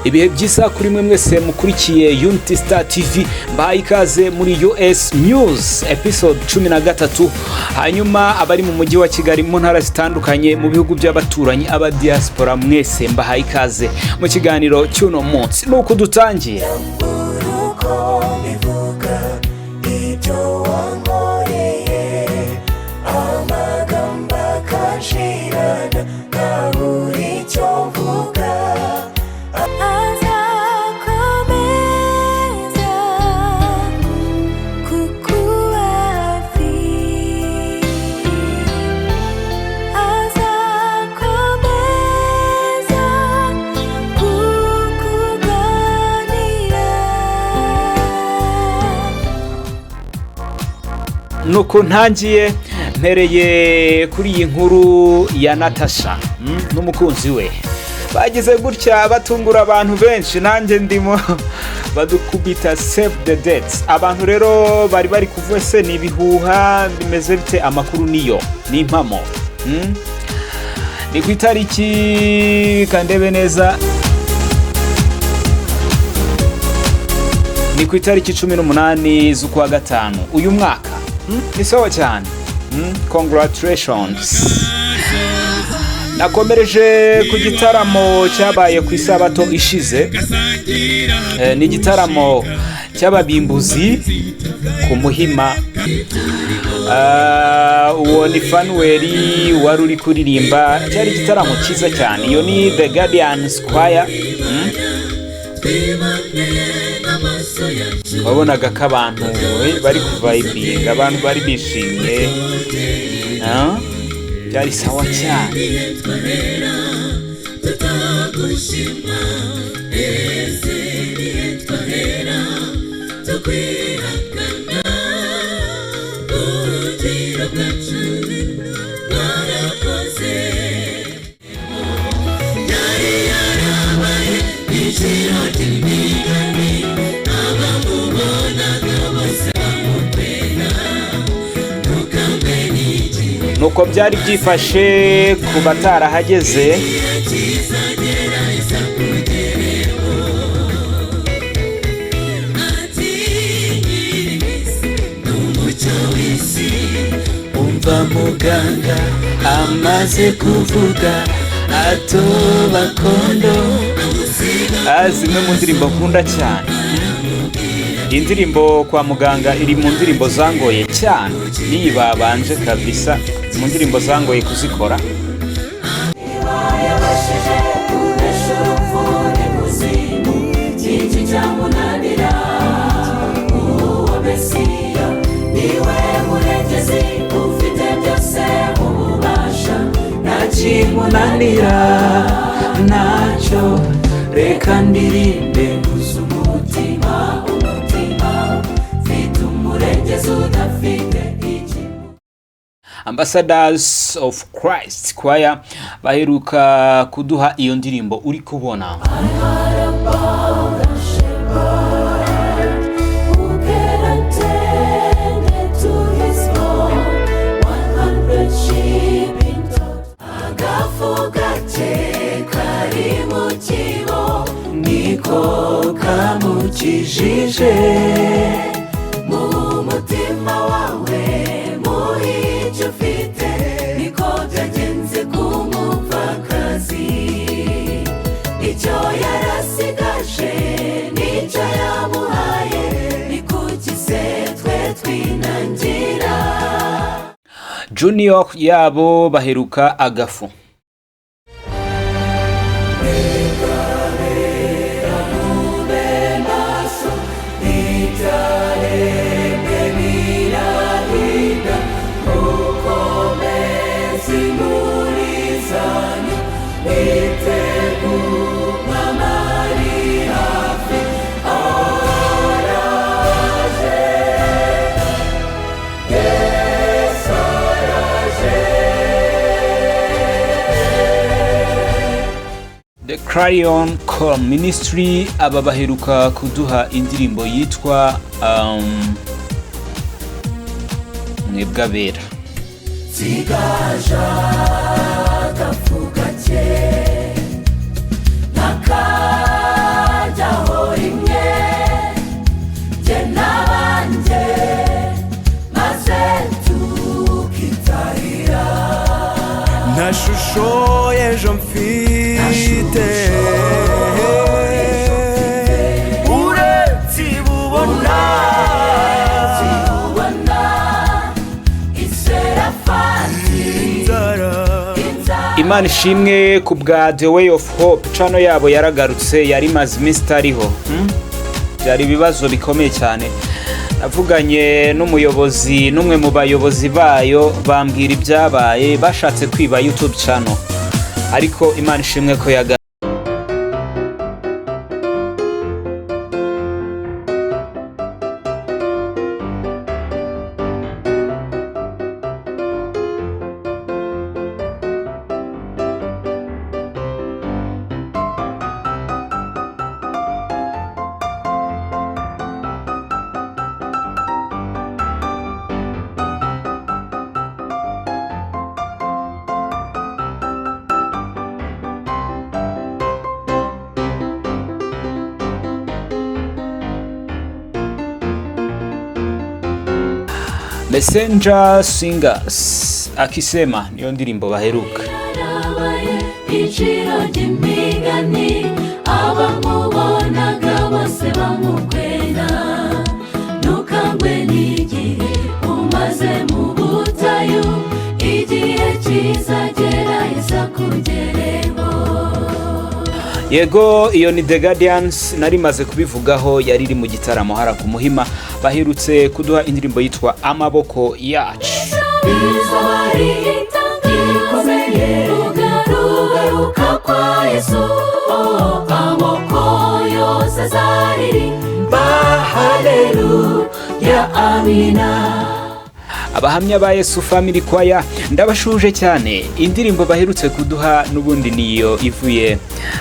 Ibihe byiza kuri mwe mwese mukurikiye Unity Star TV. Mbahaye ikaze muri US News episode 13. Hanyuma abari mu mujyi wa Kigali, mu ntara zitandukanye, mu bihugu by'abaturanyi, aba diaspora mwese, mbahaye ikaze mu kiganiro cy'uno munsi. Nuko dutangiye. Uko mbivuga ibyo wankoreye, amagambo akanshirana, nkabura icyo mvuga. Azakomeza kukuba hafi, azakomeza kukuganira. Nuko ntangiye mpereye kuri iyi nkuru ya Natasha n'umukunzi we. Bagize gutya batungura abantu benshi, nanjye ndimo, badukubita save the dates. Abantu rero bari kuvuga: "Se ni ibihuha, bimeze bite?" Amakuru niyo ni impamo. Ni ku itariki, kandebe neza, ni ku itariki 18 z'ukwa gatanu uyu mwaka. Ni sawa cyane. Congratulations. Nakomereje ku gitaramo cyabaye ku isabato ishize. Ni igitaramo cy'ababimbuzi ku Muhima. Ah, uwo ni Fanuweli wari uri kuririmba. Cyari igitaramo cyiza cyane. Iyo ni The Guardian Square. Wabonaga ko abantu bari kuvibinga, abantu bari bishimye. Ah, byari sawa cyane. Tutagushima ese nihe twahera tukwihakana? Urugero bwacu warakoze, yari yarabaye iciro ry'imigani, abamubonaga bose bamupena ntukambe n'igihe. Nuko byari byifashe ku batarahageze. Kizagera izakugereho ati nyir'isi n'umucyo w'isi. Umva, muganga amaze kuvuga atoba kondo. Ah, zimwe mu ndirimbo nkunda cyane. Iyi ndirimbo "Kwa Muganga" iri mu ndirimbo zangoye cyane, n'iyi babanje kabisa mu ndirimbo zangoye kuzikora. Yabashije kunesha urupfu n'ikuzimu, iki cyamunanira? Uwo Mesiya niwe murengezi ufite byose mu bubasha, Ntakimunanira ntacyo, reka ndirimbe nkuze umutima. Umutima mfite umurengezi udafite iki. Ambassadors of Christ Choir baheruka kuduha iyo ndirimbo uri kubona. I had about a shepherd who cared and tended to his own 100 sheep in total. Agafu gake kari mu kibo niko kamukijije. Mu mutima wawe muhe icyo ufite, niko byagenze ku mupfakazi. Icyo yarasigaje nicyo yamuhaye. Ni kuki se twe twinangira? Junior yabo baheruka "Agafu". Mube maso, ibyaremwe birahinda, mukomeze impurizanyo, mwitegure ari hafi, araje, Yesu araje. The Clarion Call Ministry, aba baheruka kuduha indirimbo yitwa "Mwebwe Abera". Nsigaje agafu gake. Nta shusho y'ejo mfite uretse ibubona. Inzara. Imana ishimwe ku bwa The Way of Hope, channel yabo yaragarutse, yari imaze iminsi itariho. Byari ibibazo bikomeye cyane. Navuganye n'umuyobozi, n'umwe mu bayobozi bayo, bambwira ibyabaye, bashatse kwiba YouTube channel, ariko Imana ishimwe ko yagarutse. Messenger Singers akisema niyo ndirimbo baheruka. Yarabaye iciro ry'imigani, abamubonaga bose bamukwena. Ntukangwe n'igihe umaze mu butayu, igihe kizagera Yesu akugereho. Yego, iyo ni The Guardians, nari maze kubivugaho, yari iri mu gitaramo hara ku Muhima. Baherutse kuduha indirimbo yitwa Amaboko Yacu. Bizaba gikomeye kugaruka kwa Yesu, oh, amoko yose azaririmba haleluya, amina. Abahamya ba Yesu Family Choir, ndabashuje cyane. Indirimbo baherutse kuduha n'ubundi niyo ivuye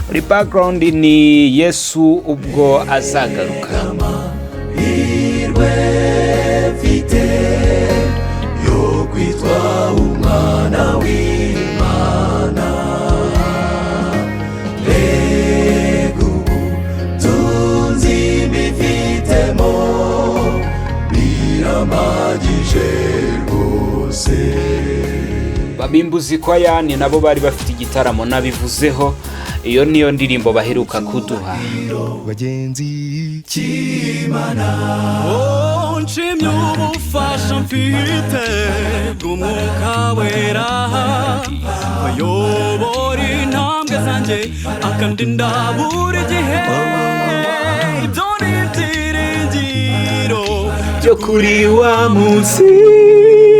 muri background, ni Yesu ubwo azagaruka. Amahirwe mfite yo kwitwa umwana w'Imana, mbega ubutunzi mbifitemo, biramagije rwose. Babimbuzi Choir ni nabo bari bafite igitaramo nabivuzeho, iyo niyo ndirimbo baheruka kuduha. Bagenzi cy'Imana. Oh, nshimye ubufasha mfite bw'Umwuka Wera, ayobora intambwe zanjye akandinda buri gihe. Ibyo ni ibyiringiro byo kuri wa munsi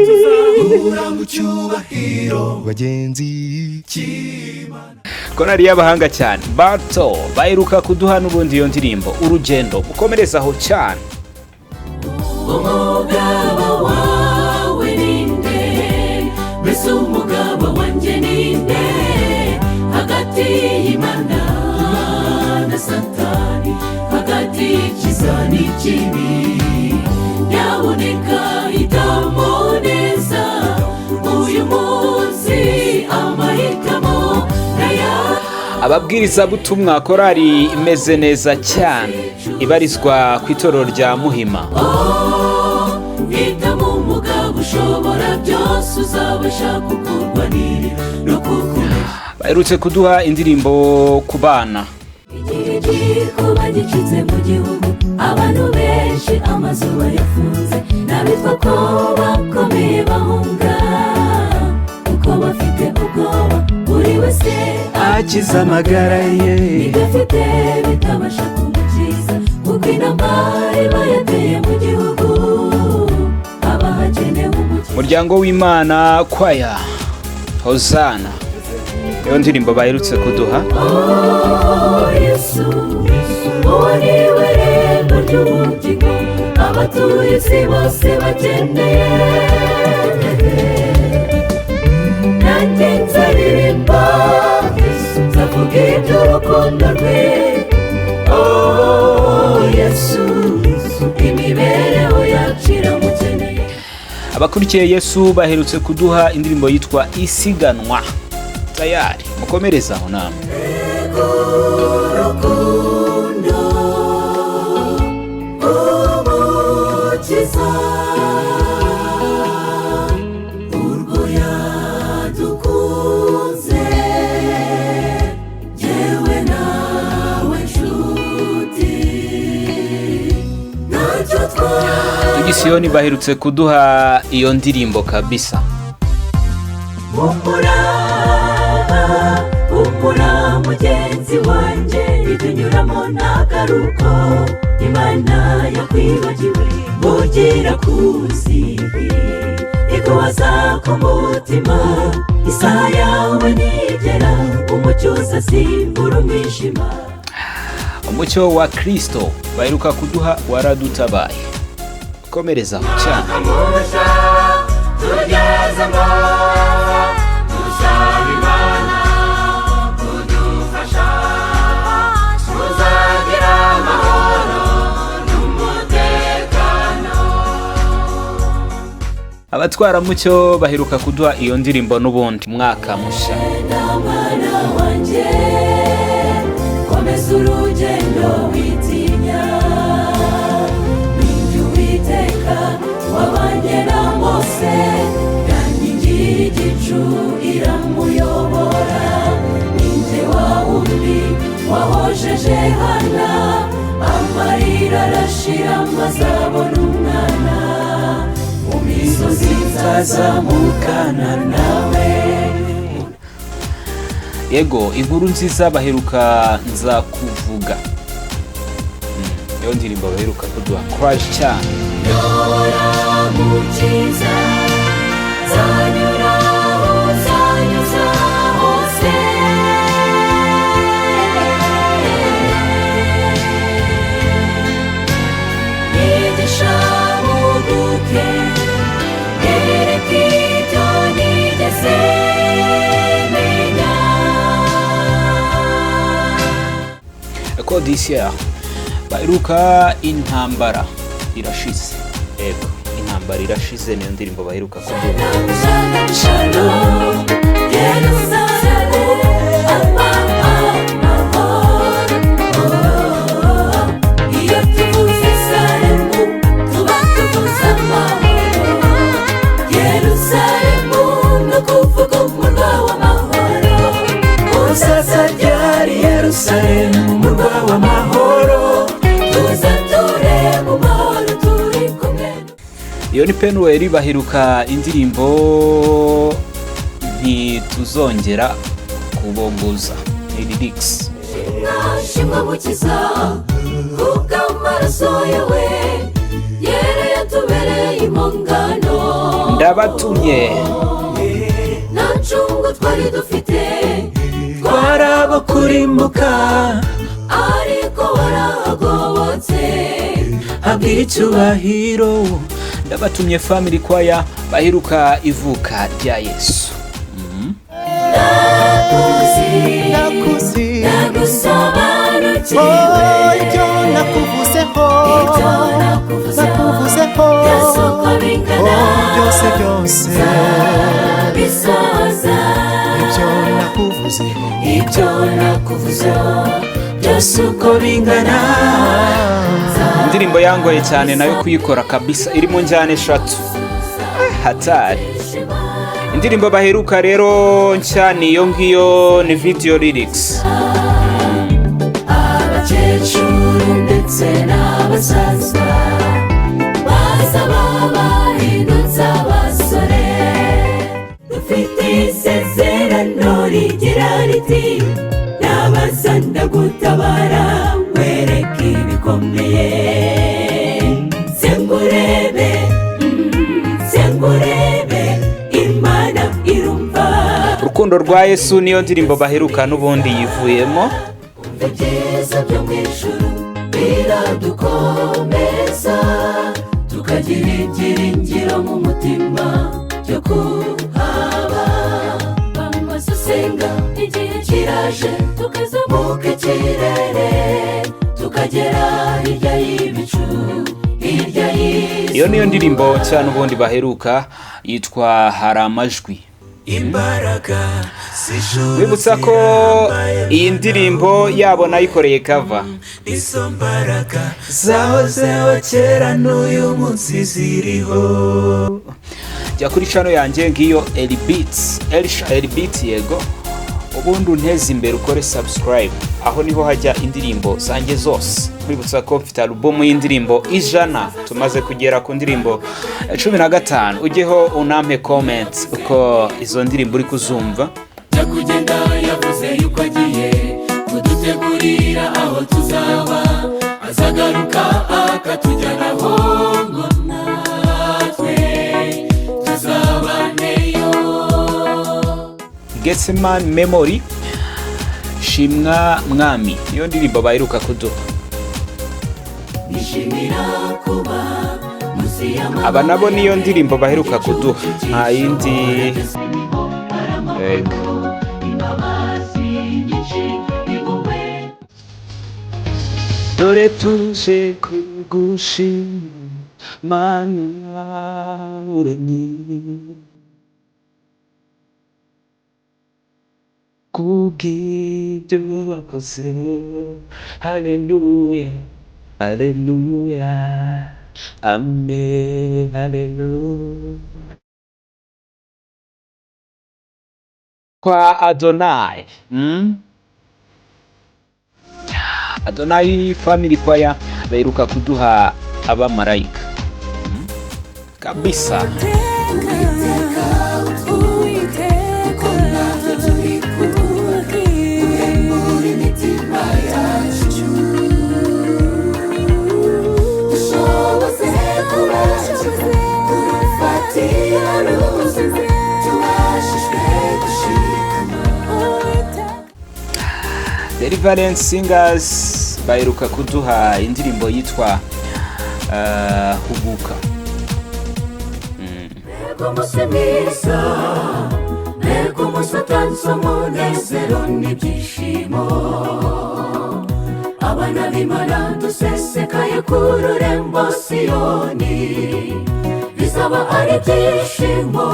tuzahura mu cyubahiro. Bagenzi cy'Imana. Korali y'abahanga cyane Bato baheruka kuduha n'ubundi iyo ndirimbo Urugendo, mukomerezaho cyane. Umugabo wawe ninde? Mbese umugabo wanjye ninde? Hagati y'Imana na Satani, hagati y'ikiza n'ikibi, nyabuneka hitamo neza uyu munsi, amahitamo n'aya. Ababwirizabutumwa, korali imeze neza cyane ibarizwa ku itorero rya Muhima. Oh, hitamo umugabo ushobora byose, uzabasha kukurwanirira no kukunesha. Baherutse kuduha indirimbo ku bana. Igihe gikuba gicitse mu gihugu, abantu benshi amazu bayafunze, n'abitwa ko bakomeye bahunga kuko bafite ubwoba, buri wese akiza amagara ye. Ibyo bitabasha kumukiza, kuko intambara iba yateye mu gihugu, haba hakenewe umukiza. Muryango w'Imana Kwaya, Hozana, niyo ndirimbo baherutse kuduha. Oh, Yesu, uwo ni we rembo ry'ubugingo abatuye isi bose bakeneye. Nanjye nzaririmba, nzavuga iby'urukundo rwe. Oh, Yesu, imibereho yacu iramukeneye. Abakurikiye Yesu baherutse kuduha indirimbo yitwa Isiganwa. Tayari mukomereze aho namwe. Urukundo rw'Umukiza, urwo yadukunze. Gisiyoni baherutse kuduha iyo ndirimbo kabisa. Humura, humura mugenzi wanjye, ibyo unyuramo ntagaruko Imana yakwibagiwe. Bugira kuzi iguhoza ku mutima, isaha yawe nigera, umucyo uzasimbura umwijima. Umucyo wa Kristo baheruka kuduha waradutabaye. Komereza aho cyane. Tugezemo dusaba Imana kudufasha, tuzagira amahoro n'umutekano. Abatwaramucyo baheruka kuduha iyo ndirimbo n'ubundi mwaka mushya. Mwana wanjye, komeza urugendo witinya, ninjye Uwiteka wabanye na Mose, yankingiye igicu iramuyobora, ninjye wa wundi wahojeje Hana, amarira arashira maze abona umwana, mu misozi nzazamukana nawe. Yego, inkuru nziza baheruka nzakuvuga. Iyo ndirimbo baheruka kuduha courage cyane. Nyobora mukiza, nzanyura aho uzanyuza hose, nyigisha buguke, nyereka ibyo nigeze menya. Kodisiya baheruka intambara irashize. Yego, intambara irashize niyo ndirimbo baheruka kuduha. Shalom, Yerusalemu, amahoro. Iyo tuvuze Salemu, tuba tuvuze amahoro. Yerusalemu ni ukuvuga umurwa w'amahoro. Uzaza ryari Yerusalemu, umurwa w'amahoro? Tuza ture mu mahoro turi kumwe. Iyo ni Penuweli baheruka indirimbo ntituzongera kubongoza, ni lyrics. Shimwa mukiza, kubw'amaraso yawe yera yatubereye impongano. Ndabatumye. Nta ncungu twari dufite, twarabo kurimbuka, ariko warahagobotse. Habwa icyubahiro. Ndabatumye Family Choir baheruka ivuka rya Yesu. Ndakuzi, Nakuzi. ndagusobanukiwe. Oh, ibyo nakuvuzeho, ibyo nakuvuzeho, nakuvuzeho, byose uko bingana, oh, byose byose, bisoza. Ibyo nakuvuzeho, ibyo nakuvuzeho byose uko bingana. Indirimbo yangoye cyane nayo kuyikora kabisa, iri mu njyana eshatu. Hatari. Indirimbo baheruka rero nshya ni iyo ngiyo, ni video lyrics. Abakecuru ndetse n'abasaza baza babahindutse abasore, dufite isezerano rigira riti nabaza ndagutabara, wereke ibikomeye, sengurebe, sengurebe Imana irumva. Urukundo rwa Yesu niyo ndirimbo baheruka n'ubundi yivuyemo. Ibyiza byo mu ijuru biradukomeza, tukagira ibyiringiro mu mutima byo kuhaba. Bamaze usenga, igihe kiraje tukazamuka ikirere, tukagera hirya y'ibicu, hirya y'izuba. Iyo niyo ndirimbo nshya n'ubundi baheruka yitwa Hari Amajwi. Imbaraga z'ijuru Wibutsa ko zirambaye, iyi ndirimbo yabo nayikoreye cover. Izo mbaraga zahozeho kera n'uyu munsi ziriho. Jya kuri channel yanjye ngiyo Elbeats, Elisha Elbeats, yego. Ubundi unteze imbere, ukore subscribe. Aho niho hajya indirimbo zanjye zose. Nkwibutsa ko mfite alubumu y'indirimbo 100, tumaze kugera ku ndirimbo 15. Ujyeho unampe comment uko izo ndirimbo uri kuzumva. Kugenda yavuze yuko agiye kudutegurira aho tuzaba, azagaruka akatujyana aho ngo natwe tuzabaneyo. Getsemani Memory, Shimwa Mwami, niyo ndirimbo baheruka kuduha. Nishimira kuba munsi y'amababa. Aba nabo niyo ndirimbo baheruka kuduha, nta yindi. Yego. Imbabazi nyinshi impuhwe. Dore tuje kugushima, Mana uremye, kubw'ibyo wakoze. Haleluya, haleluya, amen, haleluya. Kwa Adonai, Adonai Family Choir baheruka kuduha Abamarayika. Kabisa. Uwiteka, Uwiteka, natwe turi kumwe, uhembura imitima yacu, dushoboze kubakira urufatiro ruzima, tubashijwe gushikama. Deliverance Singers baheruka kuduha indirimbo yitwa Huguka. Mbega umunsi mwiza, mbega umunsi utanze umunezero n'ibyishimo! Abana b'Imana dusesekaye ku rurembo Siyoni. Bizaba ari ibyishimo,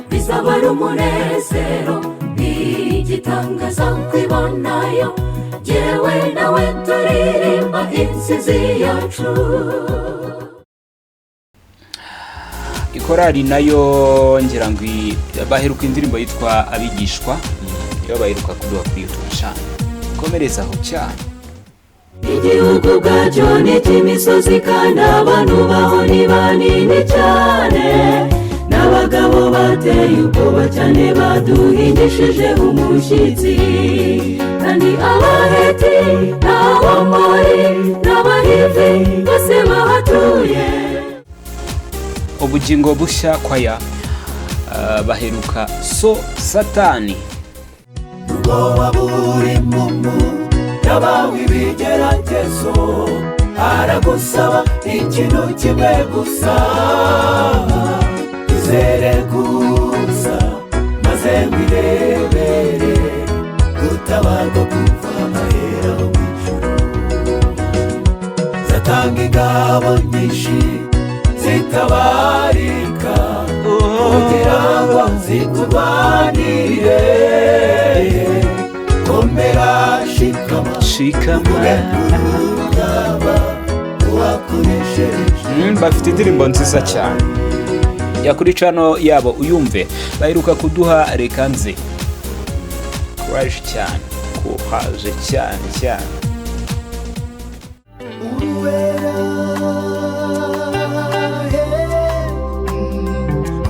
bizaba ari umunezero n'igitangaza kwibonayo jyewe nawe turirimba intsinzi yacu. Ikorari nayo ngira ngo baheruka indirimbo yitwa Abigishwa, niyo baheruka kuduha kuri YouTube channel. Komereza aho cyane. Igihugu ubwacyo ni icy'imisozi, kandi abantu baho ni banini cyane, n'abagabo bateye ubwoba cyane, baduhindishije umushyitsi. Kandi Abaheti n'Abamori n'Abahivi bose bahatuye. Ubugingo Bushya Kwaya, baheruka So Satani. Ubwoba buri mumu yabawe ibigeragezo, aragusaba ikintu kimwe gusa: izere gusa, maze wirebere gutabarwa kuva ahera ho mu ijuru. Zatanga ingabo nyinshi zitabarika kugira ngo zikurwanirire. Komera, shikama. Shikama. Urugamba uwakoreshereje. Bafite indirimbo nziza cyane. Jya kuri channel yabo uyumve. Baheruka kuduha Reka Nze. Courage cyane, courage cyane cyane. Uruwera,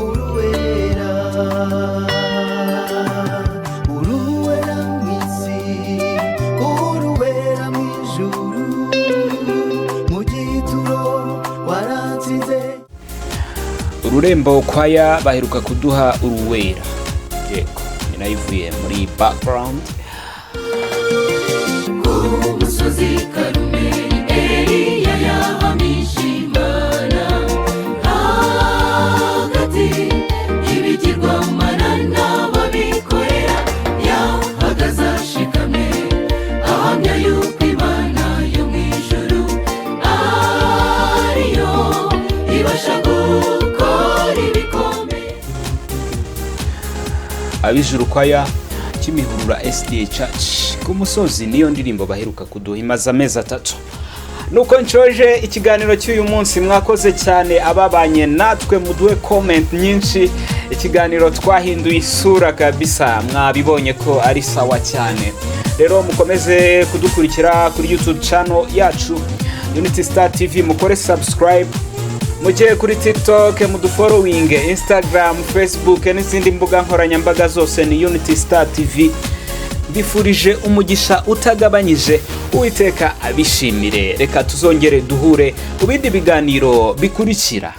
uruwera, uruwera mu isi, uruwera mu ijuru, mu gituro waransize. Ururembo Kwaya baheruka kuduha Uruwera. Yego, ni nayo ivuye muri background. Ku musozi Karumeli, Eliya yahamije Imana hagati y'ibigirwamana n'ababikorera. Yahagaze ashikamye, ahamya yuko Imana yo mu ijuru ariyo ibasha gukora ibikomeye. Ab'Ijuru Kwaya, Kimihurura SDA Church, Ku Musozi niyo ndirimbo baheruka kuduha, imaze amezi 3. Nuko nshoje ikiganiro cy'uyu munsi. Mwakoze cyane ababanye natwe, muduhe comment nyinshi. Ikiganiro twahinduye isura kabisa, mwabibonye ko ari sawa cyane. Rero mukomeze kudukurikira kuri YouTube channel yacu Unity Star TV, mukore subscribe, mujye kuri TikTok mudufollowing, Instagram, Facebook n'izindi mbuga nkoranyambaga zose ni Unity Star TV. Mbifurije umugisha utagabanyije, Uwiteka abishimire. Reka tuzongere duhure mu bindi biganiro bikurikira.